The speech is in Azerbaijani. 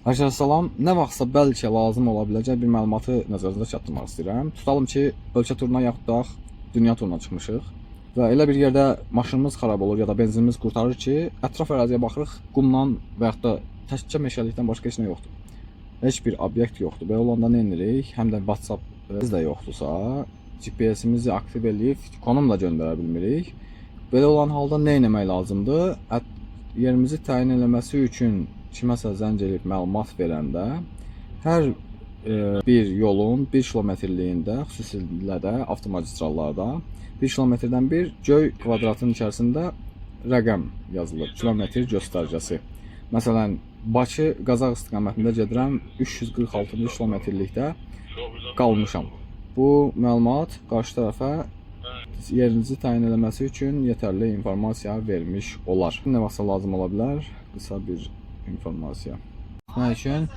Arkadaşlar, salam. Nə vaxtsa bəlkə lazım ola biləcək bir məlumatı nəzərinizə çatdırmaq istəyirəm. Tutalım ki, ölkə turuna yaxud da dünya turuna çıxmışıq və elə bir yerdə maşınımız xarab olur ya da benzinimiz qurtarır ki, ətraf əraziyə baxırıq, qumdan və yaxud da təkcə meşəlikdən başqa heç nə yoxdur. Heç bir obyekt yoxdur. Belə olanda nə edirik? Həm də WhatsApp də yoxdursa, GPS-imizi aktiv eləyib konum da göndərə bilmirik. Belə olan halda nə etmək lazımdır? Yerimizi təyin eləməsi üçün kiməsə zəng eləyib məlumat verəndə hər bir yolun 1 kilometrliyində, xüsusilə də avtomagistrallarda 1 kilometrdən bir göy kvadratın içərisində rəqəm yazılır, kilometr göstərgəsi. Məsələn, Bakı Qazax istiqamətində gedirəm, 346-cı kilometrlikdə qalmışam. Bu məlumat qarşı tərəfə yerinizi təyin eləməsi üçün yetərli informasiya vermiş olar. Nə vaxtsa lazım ola bilər, qısa bir informasiya. Nə üçün?